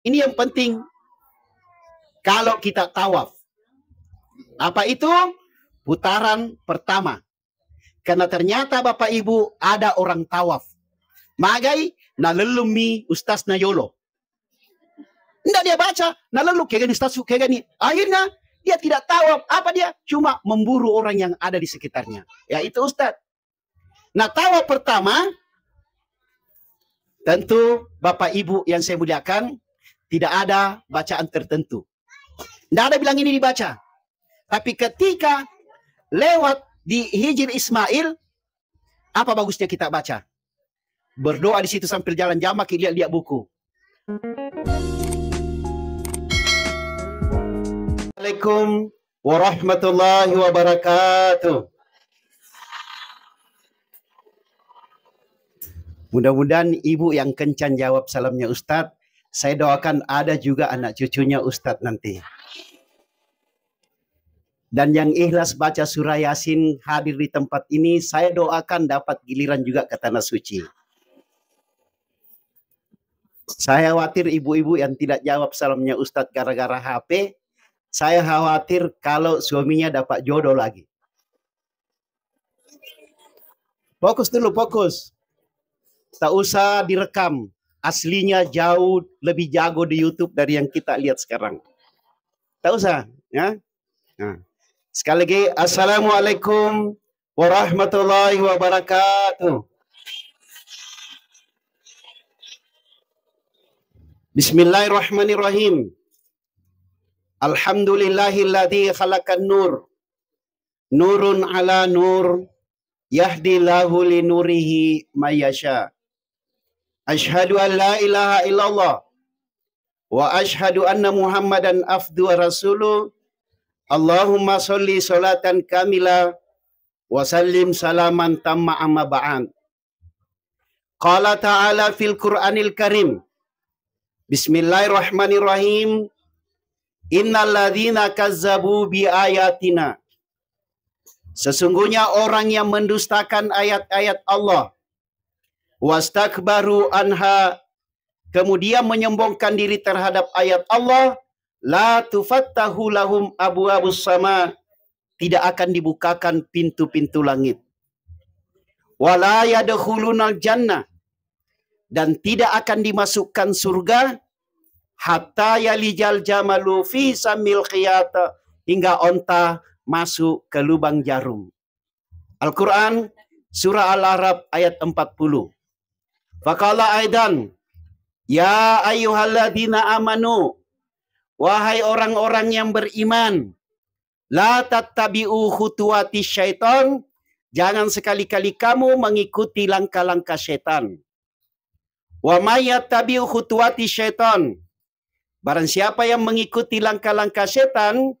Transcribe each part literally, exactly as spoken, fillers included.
Ini yang penting kalau kita tawaf. Apa itu? Putaran pertama. Karena ternyata Bapak Ibu ada orang tawaf. Magai nalellummi ustaz na yolo. Ndak dia baca, nalellung kegani ustaz kegani. Akhirnya dia tidak tawaf. Apa dia? Cuma memburu orang yang ada di sekitarnya. Yaitu ustaz. Nah, tawaf pertama, tentu Bapak Ibu yang saya muliakan, tidak ada bacaan tertentu. Ndak ada bilang ini dibaca. Tapi ketika lewat di Hijir Ismail, apa bagusnya kita baca? Berdoa di situ sambil jalan jamak, lihat-lihat buku. Assalamualaikum warahmatullahi wabarakatuh. Mudah-mudahan ibu yang kencang jawab salamnya Ustadz. Saya doakan ada juga anak cucunya Ustadz nanti. Dan yang ikhlas baca surah Yasin hadir di tempat ini, saya doakan dapat giliran juga ke Tanah Suci. Saya khawatir ibu-ibu yang tidak jawab salamnya Ustadz gara-gara H P, saya khawatir kalau suaminya dapat jodoh lagi. Fokus dulu, fokus. Tak usah direkam. Aslinya jauh lebih jago di YouTube dari yang kita lihat sekarang. Tak usah, ya. Nah. Sekali lagi, Assalamualaikum warahmatullahi wabarakatuh. Bismillahirrahmanirrahim. Alhamdulillahilladzi khalaqan nur. Nurun ala nur. Yahdillahu li nurihi mayasya. Asyhadu an la ilaha illallah. Wa asyhadu anna Muhammadan abdu wa rasuluh. Allahumma sholli sholatan kamila wa sallim salaman tamma amma ba'd. Qala ta'ala fil Qur'anil Karim. Bismillahirrahmanirrahim. Innalladzina kazzabu bi ayatina. Sesungguhnya orang yang mendustakan ayat-ayat Allah. Wastakbaru anha, kemudian menyombongkan diri terhadap ayat Allah, la tufattahu lahum abwabus sama, tidak akan dibukakan pintu-pintu langit. Wala yadkhulunal jannah, dan tidak akan dimasukkan surga, hatta yalijal jamalu fi samil khiyat, hingga onta masuk ke lubang jarum. Al-Quran, surah Al-Araf ayat empat puluh. Faqala aidan, ya ayyuhalladzina amanu, wahai orang-orang yang beriman, la tattabi'u khutuwati syaiton, jangan sekali-kali kamu mengikuti langkah-langkah setan. Wa may yattabi'u khutuwati syaiton, barang siapa yang mengikuti langkah-langkah setan,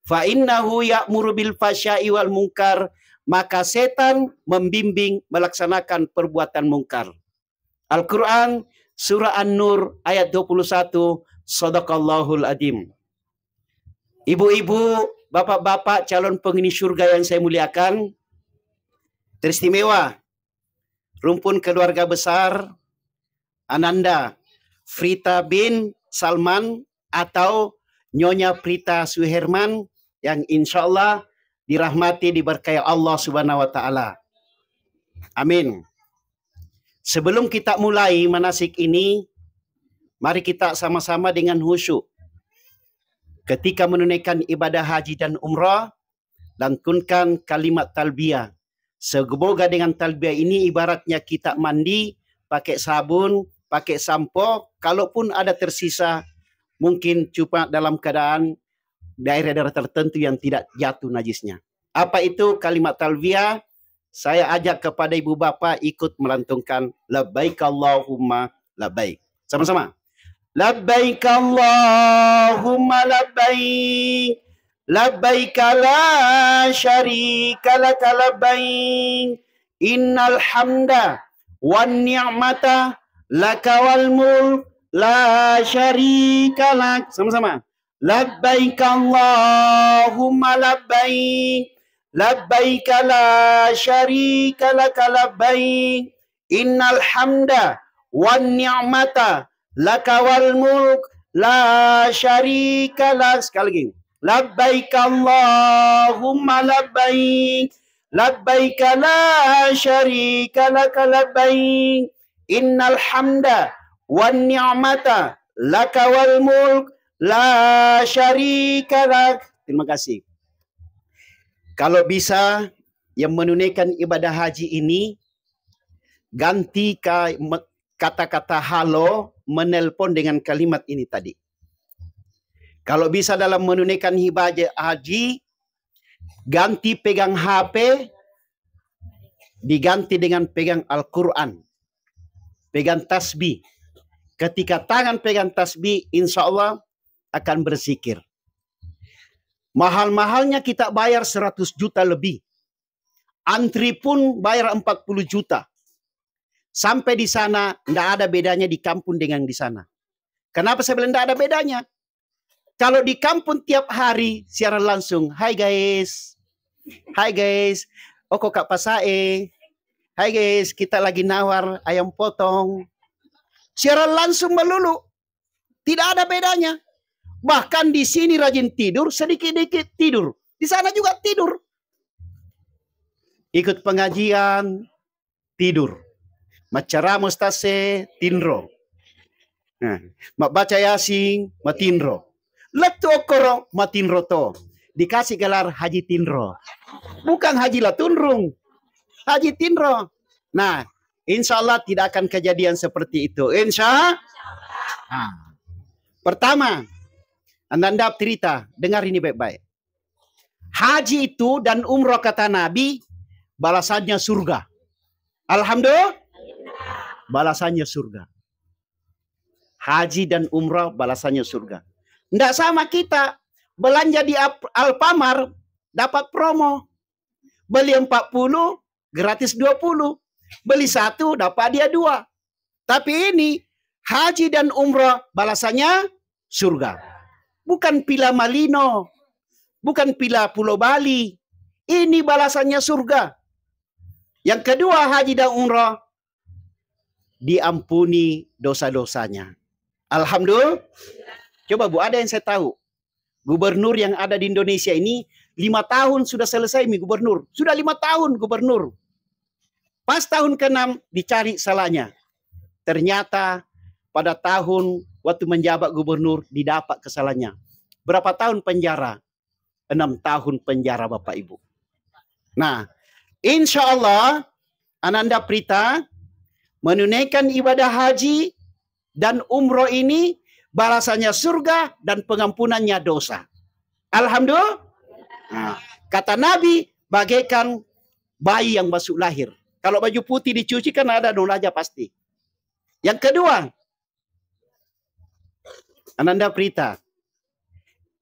fa innahu ya'muru bil fahsya'i wal munkar, maka setan membimbing melaksanakan perbuatan mungkar. Al-Quran, surah An-Nur, ayat dua puluh satu. Sadaqallahul Adim. Ibu-ibu, bapak-bapak, calon penghuni surga yang saya muliakan, teristimewa rumpun keluarga besar Ananda Prita bin Salman atau Nyonya Prita Suherman yang insya Allah dirahmati, diberkahi Allah Subhanahu wa Ta'ala. Amin. Sebelum kita mulai manasik ini, mari kita sama-sama dengan khusyuk ketika menunaikan ibadah haji dan umrah, lantunkan kalimat talbiyah. Semoga dengan talbiyah ini ibaratnya kita mandi, pakai sabun, pakai sampo, kalaupun ada tersisa, mungkin cuma dalam keadaan daerah-daerah tertentu yang tidak jatuh najisnya. Apa itu kalimat talbiyah? Saya ajak kepada ibu bapak ikut melantunkan labbaik Allahumma labbaik. Sama-sama. Labbaik Allahumma labbaik. Labbaik la syarika laka labbaik. Innal hamda wan ni'mata laka wal mulk la syarika lak. Sama-sama. Labbaik Allahumma labbaik. Labbaik la syarika laka labbaik. Innal hamda wan ni'mata laka wal mulk la syarika lak. Sekali lagi. Labbaik Allahumma labbaik. Labbaik la syarika laka labbaik. Innal hamda wan ni'mata laka wal mulk la syarika lak. Terima kasih. Kalau bisa, yang menunaikan ibadah haji ini, ganti ka-, me-, kata-kata halo menelpon dengan kalimat ini tadi. Kalau bisa dalam menunaikan ibadah haji, ganti pegang H P, diganti dengan pegang Al-Quran, pegang tasbih. Ketika tangan pegang tasbih, insya Allah akan berzikir. Mahal-mahalnya kita bayar seratus juta lebih. Antri pun bayar empat puluh juta. Sampai di sana, ndak ada bedanya di kampung dengan di sana. Kenapa saya bilang ndak ada bedanya? Kalau di kampung tiap hari siaran langsung, "Hai guys, hai guys, oko Kak Pasae, hai guys, kita lagi nawar ayam potong." Siaran langsung melulu, tidak ada bedanya. Bahkan di sini rajin tidur, sedikit-dikit tidur. Di sana juga tidur. Ikut pengajian, tidur. Maccarama ustaz e, tinro. Nah, mabbaca Yasin, matinro. Lettu okkoro, matinro to. Dikasih gelar Haji Tinro. Bukan Haji Latunrung. Haji Tinro. Nah, insya Allah tidak akan kejadian seperti itu. Insya. Nah. Pertama, Ananda cerita, dengar ini baik-baik. Haji itu dan umroh kata Nabi, balasannya surga. Alhamdulillah, balasannya surga. Haji dan umroh balasannya surga. Ndak sama kita, belanja di Ap-, Alfamart dapat promo. Beli empat puluh, gratis dua puluh. Beli satu, dapat dia dua. Tapi ini, haji dan umroh balasannya surga. Bukan villa Malino, bukan villa Pulau Bali. Ini balasannya surga. Yang kedua, haji dan umroh diampuni dosa-dosanya. Alhamdulillah. Coba Bu, ada yang saya tahu. Gubernur yang ada di Indonesia ini lima tahun sudah selesai mi gubernur. Sudah lima tahun gubernur. Pas tahun keenam dicari salahnya. Ternyata pada tahun waktu menjabat gubernur didapat kesalahannya. Berapa tahun penjara? Enam tahun penjara, Bapak Ibu. Nah, insya Allah Ananda Prita menunaikan ibadah haji dan umroh ini balasannya surga dan pengampunannya dosa. Alhamdulillah. Nah, kata Nabi, bagaikan bayi yang baru lahir. Kalau baju putih dicuci kan ada noda aja pasti. Yang kedua, Ananda Prita,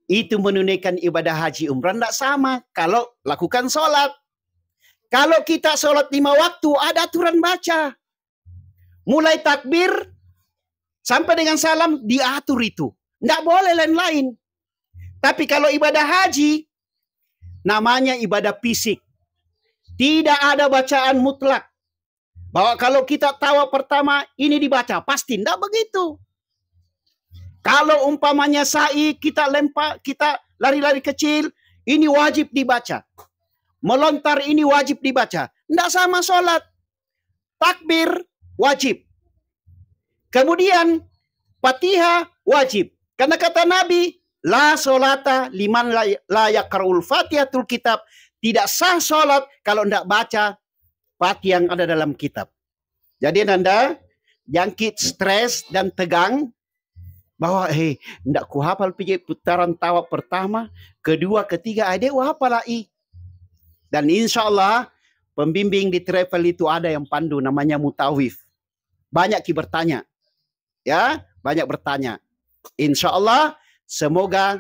itu menunaikan ibadah haji umrah ndak sama kalau lakukan sholat. Kalau kita sholat lima waktu, ada aturan baca. Mulai takbir sampai dengan salam diatur itu. Ndak boleh lain-lain. Tapi kalau ibadah haji, namanya ibadah fisik. Tidak ada bacaan mutlak. Bahwa kalau kita tawaf pertama, ini dibaca. Pasti ndak begitu. Kalau umpamanya sa'i, kita lempar, kita lari-lari kecil, ini wajib dibaca. Melontar ini wajib dibaca. Ndak sama sholat. Takbir wajib. Kemudian Fatihah wajib. Karena kata Nabi, "La sholata liman la, la yaqra'ul Fatihatul kitab." Tidak sah sholat kalau ndak baca Fatihah yang ada dalam kitab. Jadi Ananda, jangkit stres dan tegang bahwa, "Eh, ndak kuhafal pije putaran tawaf pertama, kedua, ketiga, ade wahapalai." Dan insya Allah, pembimbing di travel itu ada yang pandu, namanya Mutawif. Banyak ki bertanya. Ya, banyak bertanya. Insya Allah, semoga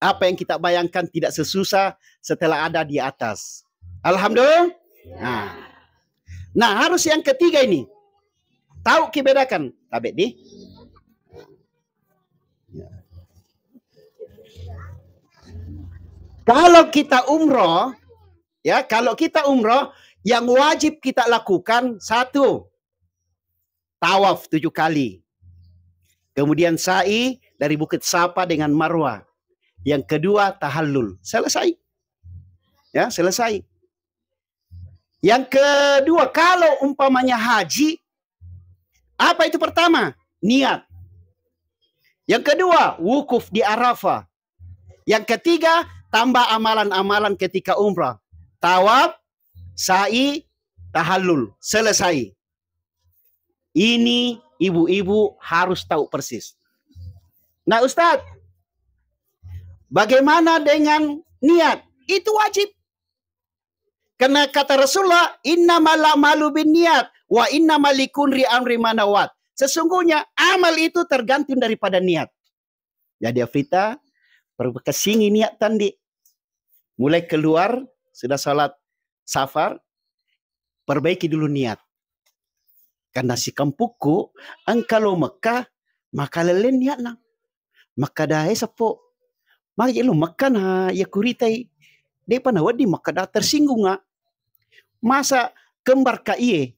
apa yang kita bayangkan tidak sesusah setelah ada di atas. Alhamdulillah. Nah. Nah, harus yang ketiga ini. Tahu ki bedakan. Tabe di. Kalau kita umroh, ya, kalau kita umroh, yang wajib kita lakukan satu, tawaf tujuh kali. Kemudian sa'i, dari Bukit Safa dengan Marwah. Yang kedua, tahallul. Selesai. Ya, selesai. Yang kedua, kalau umpamanya haji, apa itu pertama? Niat. Yang kedua, wukuf di Arafah. Yang ketiga, tambah amalan-amalan ketika umrah. Tawaf, sa'i, tahallul. Selesai. Ini ibu-ibu harus tahu persis. Nah, Ustadz, bagaimana dengan niat? Itu wajib. Karena kata Rasulullah, "Innamal a'malu binniyat, wa innamal likulli amrin ma nawat." Sesungguhnya amal itu tergantung daripada niat. Jadi, Afrita, perbekesingi niat tandi. Mulai keluar, sudah salat safar, perbaiki dulu niat. Karena si kampukku, engka lo Mekah, makalelleng niatna. Makkada, "Eh, seppo, magi lo Mekah na iya kuritai, depa nawedding makkada tersinggung, ah. Masa kembar ka iye,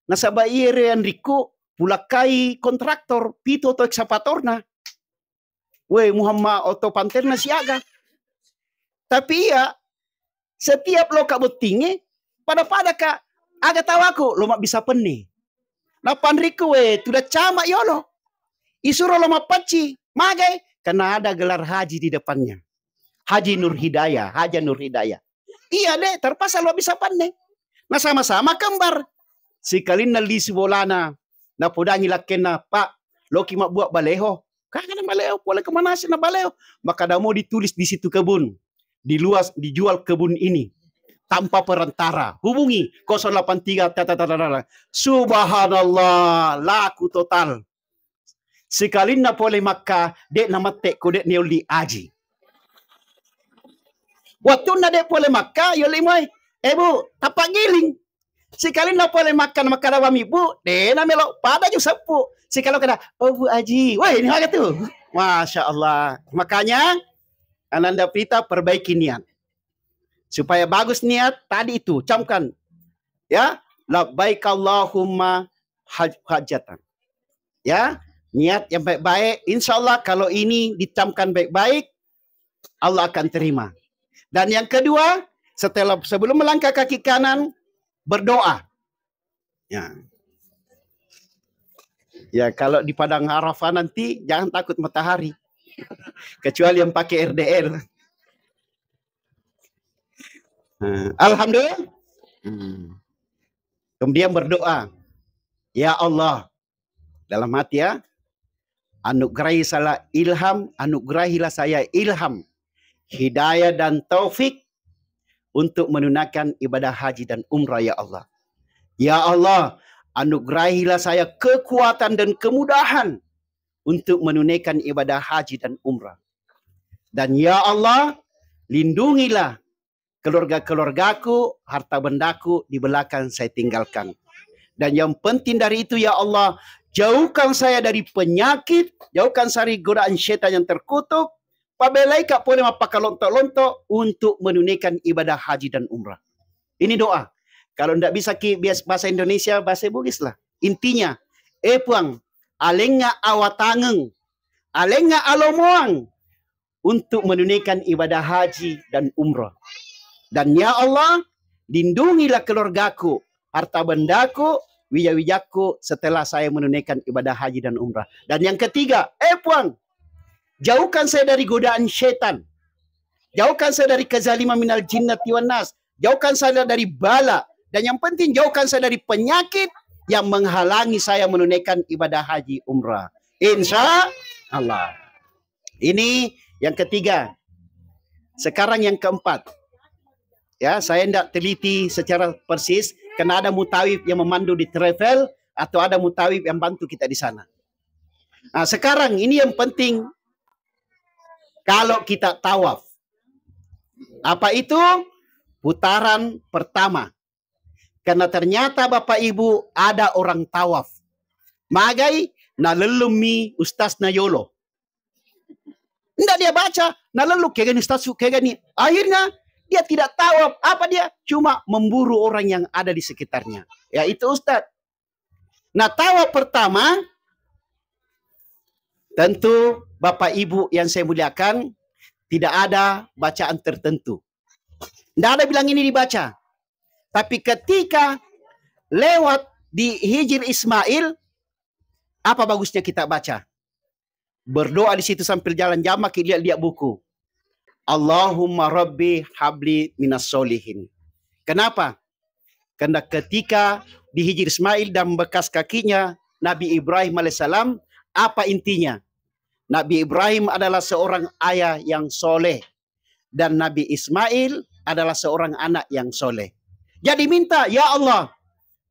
nasaba iye re anrikku pulakkai kontraktor, pitu oto ekskavatorna. Weh, Muhammad oto panterna siaga." Tapi iya, setiap lo ka bottingnge, pada-pada ka, aga tawaku, lo mabbissa penne. Nappa anrikku, weh, tuda cama yolo. Isuro lo mappacci, magai, karena ada gelar haji di depannya. Haji Nur Hidayah, Haja Nur Hidayah. Iya, de, terpaksa lo bisa penne. Nah, sama-sama kembar. Sikalinna lisu bolana, napodangi lakkenna, "Pak, loki mabbuat baleho." Kagana baleho, pole kemana sih na baleho? Maka damo ditulis di situ kebun. Diluas, dijual kebun ini tanpa perantara. Hubungi kosong delapan tiga, tata, tata, tata. Subhanallah, laku total. Sikalinna pole Makka, de' namette ko de' neolli aji. Wattunna de' pole Makka, yolli moi, "Eh, Bu, tappa giling." Sikalinna pole Makka, makkada wami, "Bu, de' namelo pada ju seppu." Sikalo kada, "Oh, Bu Aji." Wah, ini maga tu. Masya Allah. Makanya, Ananda Prita, perbaiki niat. Supaya bagus niat, tadi itu, camkan. Ya, "Labbaik Allahumma haj-, hajatan." Ya, niat yang baik-baik. Insya Allah, kalau ini dicamkan baik-baik, Allah akan terima. Dan yang kedua, setelah, sebelum melangkah kaki kanan, berdoa. Ya. Ya, kalau di Padang Arafah nanti, jangan takut matahari. Kecuali yang pakai R D L. Nah, alhamdulillah. Hmm. Kemudian berdoa, "Ya Allah," dalam hati ya, "anugerahi saya ilham, anugerahilah saya ilham, hidayah dan taufik untuk menunaikan ibadah haji dan umrah, ya Allah. Ya Allah, anugerahilah saya kekuatan dan kemudahan untuk menunaikan ibadah haji dan umrah. Dan ya Allah, lindungilah keluarga-keluargaku, harta bendaku di belakang saya tinggalkan. Dan yang penting dari itu, ya Allah, jauhkan saya dari penyakit, jauhkan saya dari godaan setan yang terkutuk, pabelaika pole mappakalonto-lonto untuk menunaikan ibadah haji dan umrah." Ini doa. Kalau ndak bisa ki bias-, bahasa Indonesia, bahasa Bugis lah. Intinya, "Eh Puang, alengnga awatangeng, alengnga alomoang untuk menunaikan ibadah haji dan umrah. Dan ya Allah, lindungilah keluargaku, harta bendaku, wija-wijakku setelah saya menunaikan ibadah haji dan umrah. Dan yang ketiga, eh Puang, jauhkan saya dari godaan setan. Jauhkan saya dari kezaliman minal jinnati wan nas. Jauhkan saya dari bala. Dan yang penting, jauhkan saya dari penyakit yang menghalangi saya menunaikan ibadah haji umrah." Insya Allah. Ini yang ketiga. Sekarang yang keempat. Ya, saya ndak teliti secara persis, karena ada mutawif yang memandu di travel atau ada mutawif yang bantu kita di sana. Nah, sekarang ini yang penting, kalau kita tawaf. Apa itu? Putaran pertama. Karena ternyata Bapak Ibu ada orang tawaf. Magai, nalellummi ustazna yolo. Ndak dia baca, nalellu kegani ustazku kegani. Akhirnya dia tidak tawaf. Apa dia? Cuma memburu orang yang ada di sekitarnya. Ya itu ustaz. Nah, tawaf pertama, Tentu Bapak Ibu yang saya muliakan, tidak ada bacaan tertentu. Tidak ada bilang ini dibaca. Tapi ketika lewat di Hijir Ismail, apa bagusnya kita baca? Berdoa di situ sambil jalan, jamak lihat-lihat buku. Allahumma Rabbi habli minas solihin. Kenapa? Karena ketika di Hijir Ismail dan bekas kakinya Nabi Ibrahim alaihissalam, apa intinya? Nabi Ibrahim adalah seorang ayah yang soleh dan Nabi Ismail adalah seorang anak yang soleh. Jadi minta, "Ya Allah,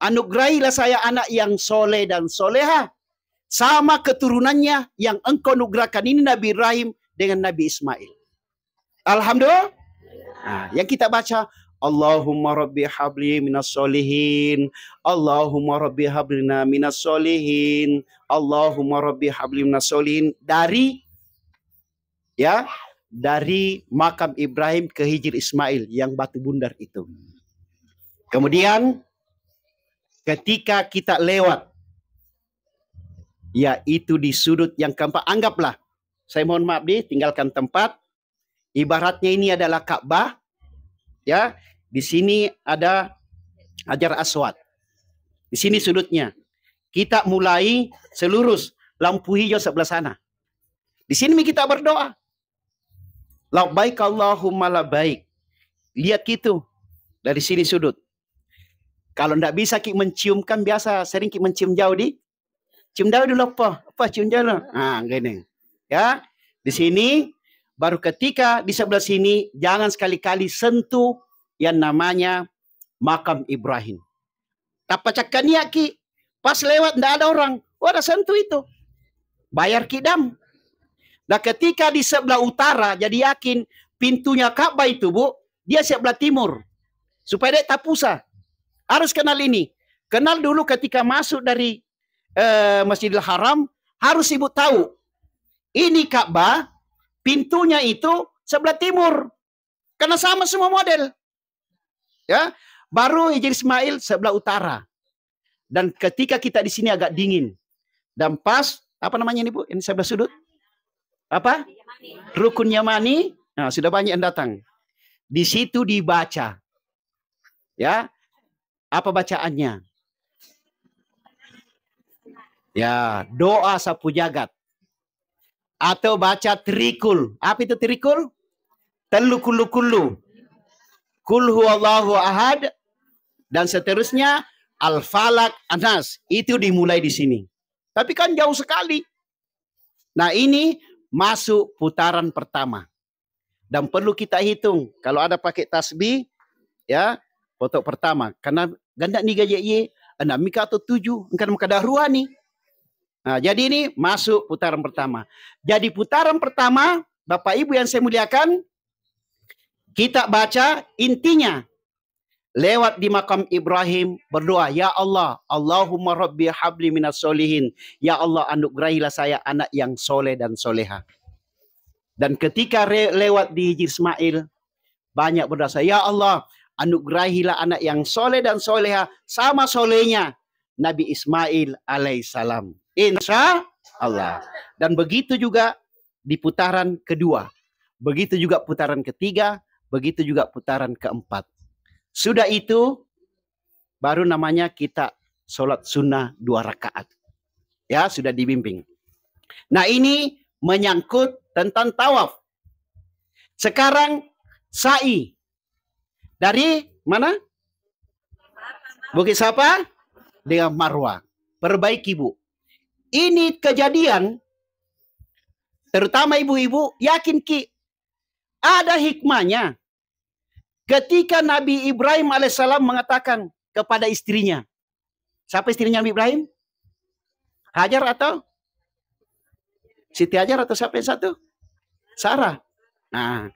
anugerahilah saya anak yang soleh dan soleha, sama keturunannya yang engkau nugerahkan ini, Nabi Ibrahim dengan Nabi Ismail." Alhamdulillah. Nah, yang kita baca, "Allahumma Rabbi habli minas solihin, Allahumma Rabbi hablina minas solihin, Allahumma Rabbi habli minas solihin," dari, ya, dari makam Ibrahim ke Hijir Ismail yang batu bundar itu. Kemudian ketika kita lewat, yaitu di sudut yang keempat, anggaplah, saya mohon maaf, ditinggalkan tempat. Ibaratnya ini adalah Ka'bah, ya. Di sini ada Hajar Aswad. Di sini sudutnya. Kita mulai selurus, lampu hijau sebelah sana. Di sini kita berdoa. Labbaik Allahumma labbaik. Lihat gitu dari sini sudut. Kalau ndak bisa ki mencium, kan biasa sering ki mencium jauh di, cium jauh dulu apa? Apa cium jauh dulu? Nah, gini. Ya, di sini baru ketika di sebelah sini jangan sekali-kali sentuh yang namanya makam Ibrahim. Tappa cakkania ki, pas lewat ndak ada orang, wah, ada sentuh itu. Bayar ki dam. Nah, ketika di sebelah utara, jadi yakin pintunya Ka'bah itu, Bu, dia sebelah timur. Supaya dia tapusa. Harus kenal ini. Kenal dulu ketika masuk dari, eh, Masjidil Haram, harus Ibu tahu. Ini Ka'bah, pintunya itu sebelah timur. Karena sama semua model. Ya, baru Hijir Ismail sebelah utara. Dan ketika kita di sini agak dingin. Dan pas, apa namanya ini, Bu? Ini sebelah sudut. Apa? Rukun Yamani. Nah, sudah banyak yang datang. Di situ dibaca. Ya. Apa bacaannya? Ya, doa sapu jagat. Atau baca trikul. Apa itu trikul? Tellu kullu-kullu. Kul huwallahu ahad, dan seterusnya, Al-Falaq, An-Nas. Itu dimulai di sini. Tapi kan jauh sekali. Nah, ini masuk putaran pertama. Dan perlu kita hitung, kalau ada pakai tasbih, ya, foto pertama. Karena ganda ni gaje ye, enam mika atau tujuh, engka maka daruani. Nah, jadi ini masuk putaran pertama. Jadi putaran pertama, Bapak Ibu yang saya muliakan, kita baca intinya lewat di makam Ibrahim, berdoa, "Ya Allah, Allahumma Rabbi habli minas solihin." Ya Allah, anugerahilah saya anak yang soleh dan soleha. Dan ketika re-, lewat di Hijir Ismail, banyak berdoa, "Ya Allah, anugerahilah anak yang soleh dan soleha sama solehnya Nabi Ismail alaihissalam." Insya Allah. Dan begitu juga di putaran kedua. Begitu juga putaran ketiga, begitu juga putaran keempat. Sudah itu, baru namanya kita sholat sunnah dua rakaat. Ya, sudah dibimbing. Nah, ini menyangkut tentang tawaf. Sekarang sa'i. Dari mana? Bukit Safa dengan Marwah. Perbaiki, Bu. Ini kejadian, terutama ibu-ibu, yakin ki ada hikmahnya. Ketika Nabi Ibrahim alaihissalam mengatakan kepada istrinya, siapa istrinya Nabi Ibrahim? Hajar atau Siti Hajar atau siapa yang satu? Sarah. Nah,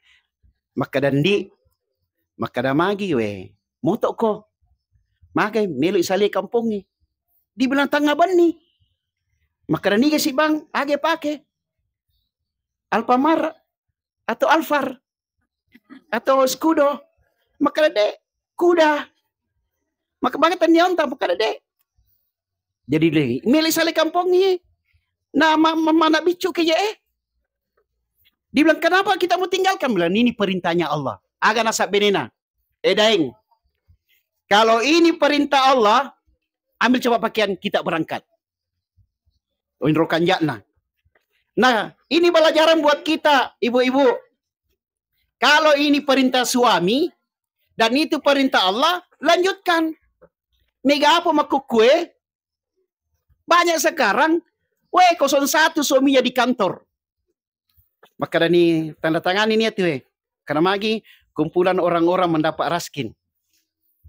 makkeda ndi, makkeda magi we, moto ko. Magai melo isale kampongnge. Dibilang tengnga benni. Makkeda niga si bang, age pake. Alfamart atau Alfar atau Skudo. Makkeda de, kuda. Maka banget tania onta, makkeda de. Jadi de, melo isale kampongnge. Na ma-, ma-, mana biccu ke je, eh? Dibilang, "Kenapa kita mau tinggalkan?" Bilang, "Ini perintahnya Allah." Aga nasabbenena, "Eh, Daeng, kalau ini perintah Allah, ambil coba pakaian, kita berangkat." Inro kanjakna. Nah, ini pelajaran buat kita, ibu-ibu. Kalau ini perintah suami dan itu perintah Allah, lanjutkan. Mega apa makukkue? Banyak sekarang, weh, kosong satu suaminya di kantor. Makkedani, "Tanda tangani nia tu, eh." Karena magi kumpulan orang-orang mendapat raskin.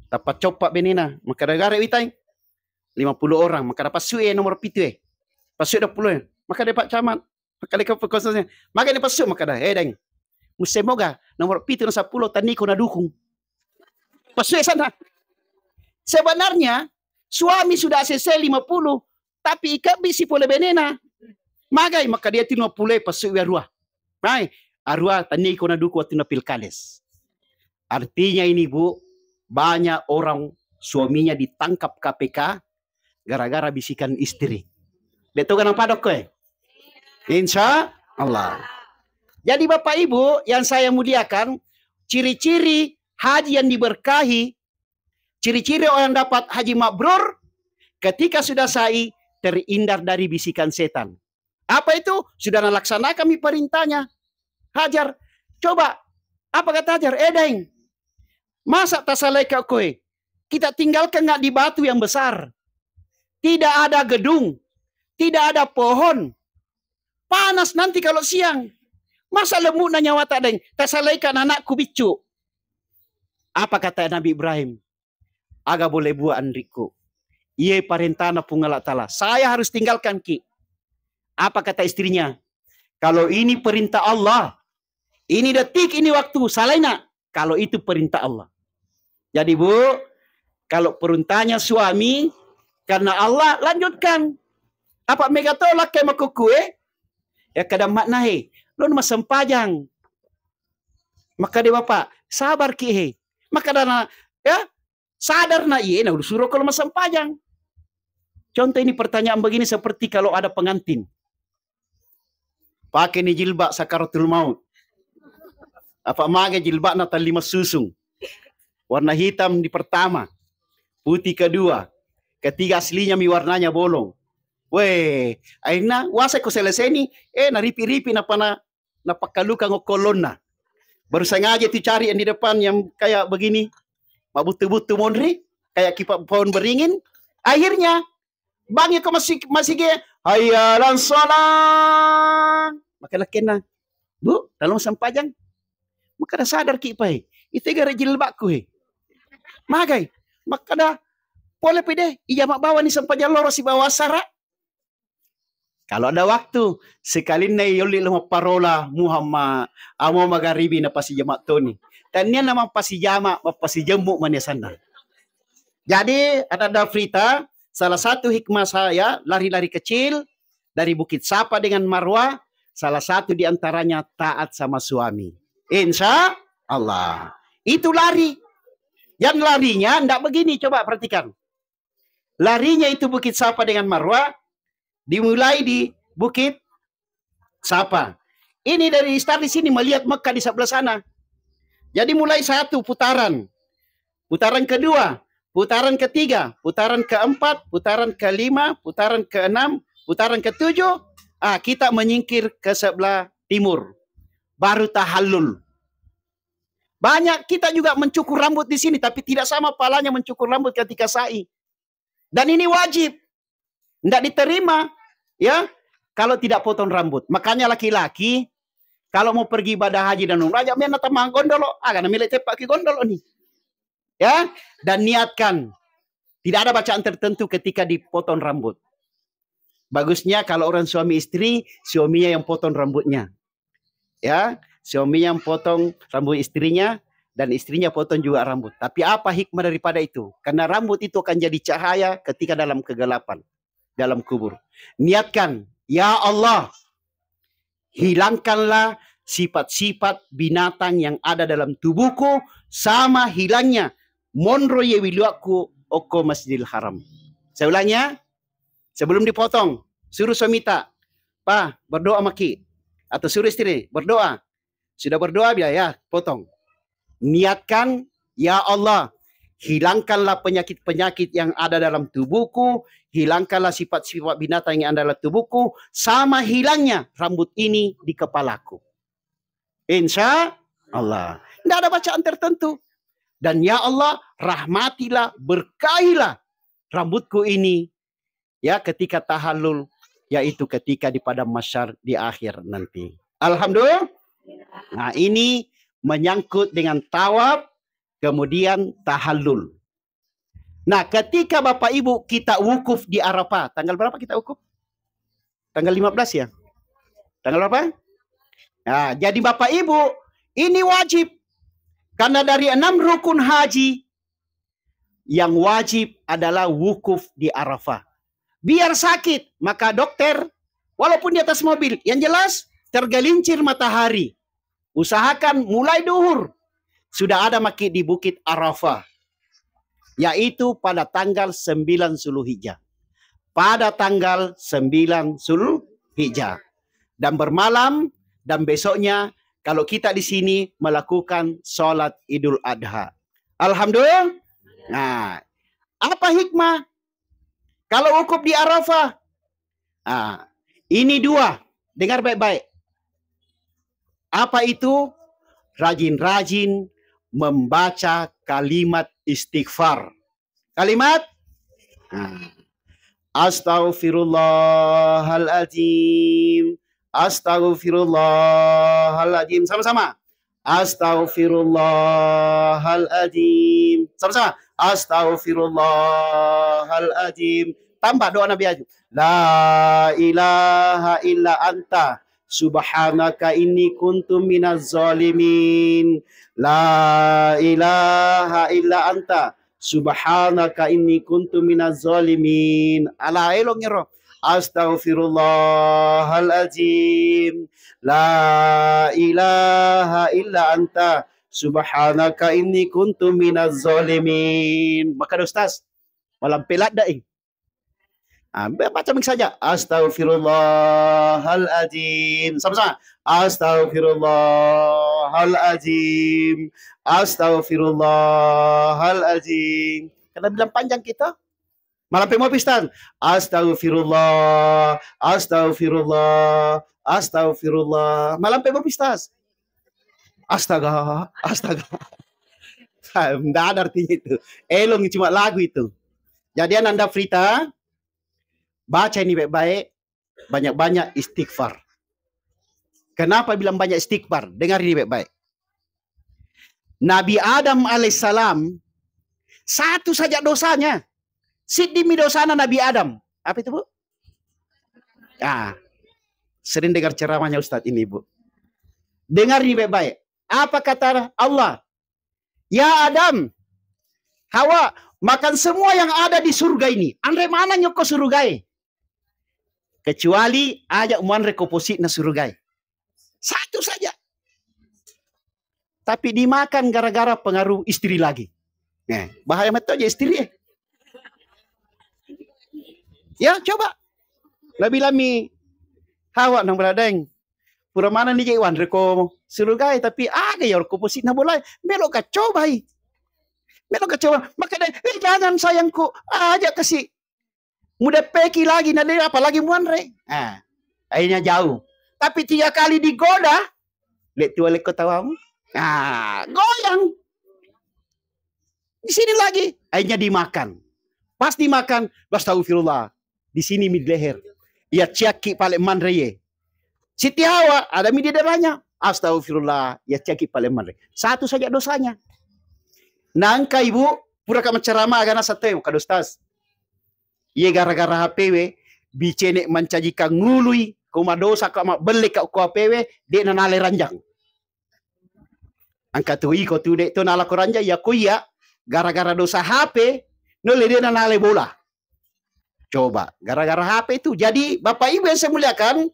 Tappa coppa benena, makkeda, "Gare witai lima puluh orang." Makkeda, "Passu e nomor pitu e. Passu e dua puluh e." Makkeda Pak Camat, makkeda ke pekosong, "Maga ni passu?" Makkeda, "Eh, Daeng, musse moga nomor pitu na sepuluh tanniko nadukung." Passu e sana. Sebenarnya suami sudah A C C lima puluh, tapi ikebbi si pole benena. Magai, makkeda tu lima puluh e passu e arua. Mai, arua tanniko nadukung wattunna pilkades. Artinya ini, Bu, banyak orang suaminya ditangkap K P K gara-gara bisikan istri. Betul kan, Pak Dokko, eh? Insya Allah. Jadi, Bapak Ibu yang saya muliakan, ciri-ciri haji yang diberkahi, ciri-ciri orang dapat haji mabrur, ketika sudah sa'i, terhindar dari bisikan setan. Apa itu? Sudah nalaksanakan mi perintahnya Hajar. Coba, apa kata Hajar? "Eh, Daeng, masa tasalaika koe? Kita tinggalkan nggak di batu yang besar? Tidak ada gedung, tidak ada pohon. Panas nanti kalau siang. Masa lembu'na nyawata, Daeng, tasalaika anakku biccu?" Apa kata Nabi Ibrahim? "Aga boleh buat, anrikku. Iye parentana Puang Allah Ta'ala. Saya harus tinggalkan ki." Apa kata istrinya? "Kalau ini perintah Allah, ini detik, ini waktu, salaina. Kalau itu perintah Allah." Jadi, Bu, kalau perintahnya suami karena Allah, lanjutkan. Apa mega to lakkai makukkue? Ya, kada makna, he, lo massempajang. Maka dia bapak, sabar ki, he. Maka dana, ya, sadar na iye, na udah suruh kalau massempajang. Contoh ini pertanyaan begini seperti kalau ada pengantin. Pakai ni jilbab sakaratul maut. Apa mage jilbabna tali massusung. Warna hitam di pertama, putih kedua, ketiga aslinya mi warnanya bolong. Weh, akhirnya wasa ko selesai ni, eh, naripi-ripi napana napakkalukang okkollonna. Baru sengaja tu cari yang di depan yang kayak begini. Mabuttu-buttu monri, kayak kipa pohon beringin. Akhirnya, bang ko masih masih ge, "Hayya 'alas shalah." Maka lakenna, "Bu, tolong sempajang." Maka dah sadar ki pai. Itu gara jilbabku, he. Magai. Maka dah, pole pede, ijama bawa ni sempajang loro sibawa asara. Kalau ada waktu, sekalinna yolli lo mapparola Muhammad, amo magaribi napasijama toni. Tania na mappasijama, mappasijemmu mani asenna. Jadi, ada Dafrita, salah satu hikmah saya lari-lari kecil dari Bukit Safa dengan Marwah, salah satu di antaranya taat sama suami. Insya Allah. Itu lari. Yang larinya ndak begini, coba perhatikan. Larinya itu Bukit Safa dengan Marwah dimulai di Bukit Safa. Ini dari Istar di sini melihat Mekah di sebelah sana. Jadi mulai satu putaran, putaran kedua, putaran ketiga, putaran keempat, putaran kelima, putaran keenam, putaran ketujuh, ah, kita menyingkir ke sebelah timur. Baru tahallul. Banyak kita juga mencukur rambut di sini, tapi tidak sama pahalanya mencukur rambut ketika sa'i. Dan ini wajib. Ndak diterima, ya, kalau tidak potong rambut. Makanya laki-laki, kalau mau pergi ibadah haji dan umrah, aja' mena tamang gondolo. Aga na mele' teppa' ki gondolo ni. Ya, dan niatkan. Tidak ada bacaan tertentu ketika dipotong rambut. Bagusnya kalau orang suami istri, suaminya yang potong rambutnya. Ya, suaminya yang potong rambut istrinya dan istrinya potong juga rambut. Tapi apa hikmah daripada itu? Karena rambut itu akan jadi cahaya ketika dalam kegelapan, dalam kubur. Niatkan, "Ya Allah, hilangkanlah sifat-sifat binatang yang ada dalam tubuhku sama hilangnya monro ye wiluakku okko Masjidil Haram." Saya ulangi ya, sebelum dipotong, suruh suamita, "Pa, berdoa maki." Atau suruh istri, "Berdoa." Sudah berdoa, bilang, "Ya, potong." Niatkan, "Ya Allah, hilangkanlah penyakit-penyakit yang ada dalam tubuhku, hilangkanlah sifat-sifat binatang yang ada dalam tubuhku, sama hilangnya rambut ini di kepalaku." Insya Allah. Tidak ada bacaan tertentu. Dan ya Allah, rahmatilah, berkahilah rambutku ini, ya, ketika tahallul, yaitu ketika di padang mahsyar di akhir nanti. Alhamdulillah. Nah, ini menyangkut dengan tawaf, kemudian tahallul. Nah, ketika Bapak Ibu kita wukuf di Arafah, tanggal berapa kita wukuf? Tanggal lima belas, ya? Tanggal berapa? Nah, jadi Bapak Ibu, ini wajib. Karena dari enam rukun haji, yang wajib adalah wukuf di Arafah. Biar sakit, maka dokter, walaupun di atas mobil, yang jelas tergelincir matahari. Usahakan mulai duhur sudah ada maki di Bukit Arafah, yaitu pada tanggal sembilan Zulhijjah. Pada tanggal sembilan Zulhijjah. Dan bermalam dan besoknya, kalau kita di sini melakukan sholat Idul Adha. Alhamdulillah. Nah, apa hikmah kalau wukuf di Arafah? Ah, ini dua. Dengar baik-baik. Apa itu? Rajin-rajin membaca kalimat istighfar. Kalimat? Ah. Astaghfirullahaladzim. Astaghfirullahaladzim. Sama-sama. Astaghfirullahaladzim. Sama-sama. Astaghfirullahaladzim. Tambah doa Nabi Ayub. La ilaha illa anta subhanaka inni kuntu minaz zalimin. La ilaha illa anta subhanaka inni kuntu minaz zalimin. Ala elong ero. Astaghfirullahaladzim. La ilaha illa anta subhanaka inni kuntu minaz zalimin. Maka Ustaz, malampe ladda, eh. Ah, be-, baca mik saja. Astaghfirullahaladzim. Sama-sama. Astaghfirullahaladzim. Astaghfirullahaladzim. Karena bilang panjang kita. Malampe mau pistan. Astaghfirullah. Astaghfirullah. Astaghfirullah. Malampe mau pistas. Astaga, astaga. Nggak ada artinya itu. Elong cuma lagu itu. Jadi, Ananda Frita, baca ini baik-baik, banyak-banyak istighfar. Kenapa bilang banyak istighfar? Dengar ini baik-baik. Nabi Adam alaihissalam, satu saja dosanya. Siddi mi dosana Nabi Adam. Apa itu, Bu? Ah, sering dengar ceramahnya Ustadz ini, Bu. Dengar ini baik-baik. Apa kata Allah? "Ya Adam, Hawa, makan semua yang ada di surga ini. Anre maneng yokko surugae. Kecuali aja muanre ko posi'na surugae. Satu saja." Tapi dimakan gara-gara pengaruh istri lagi. Nah, bahaya metto aja istri, eh. Ya, coba. Nabi lami Hawa nang beradaeng. Pura mana ni je wanre ko surugae, tapi aga ya ko posi'na bolae. Melo ka cobai. Melo ka coba. Maka dai, "Eh, jangan sayangku, aja kasi mudeppeki lagi, na de apalagi muanre." Ah, akhirnya jauh. Tapi tiga kali digoda, le tua leko tawamu. Ah, goyang. Di sini lagi, akhirnya dimakan. Pas dimakan, astagfirullah. Di sini mi leher. Ya ciaki pale manre ye. Siti Hawa, ada mi di daerahnya. Astagfirullah, ya ciaki pale manre. Satu saja dosanya. Nangka ibu, pura ka macerama agana satu, kada ustaz. Iye gara-gara H P we, bicene mancaji kangului, ko madosa ka mabbelle ka ko H P we, de nanale ranjang. Angka tu iko tu de to nala ko ranjang, ya ko iya, gara-gara dosa H P, no le de nanale bola. Coba, gara-gara H P itu. Jadi, Bapak Ibu yang saya muliakan,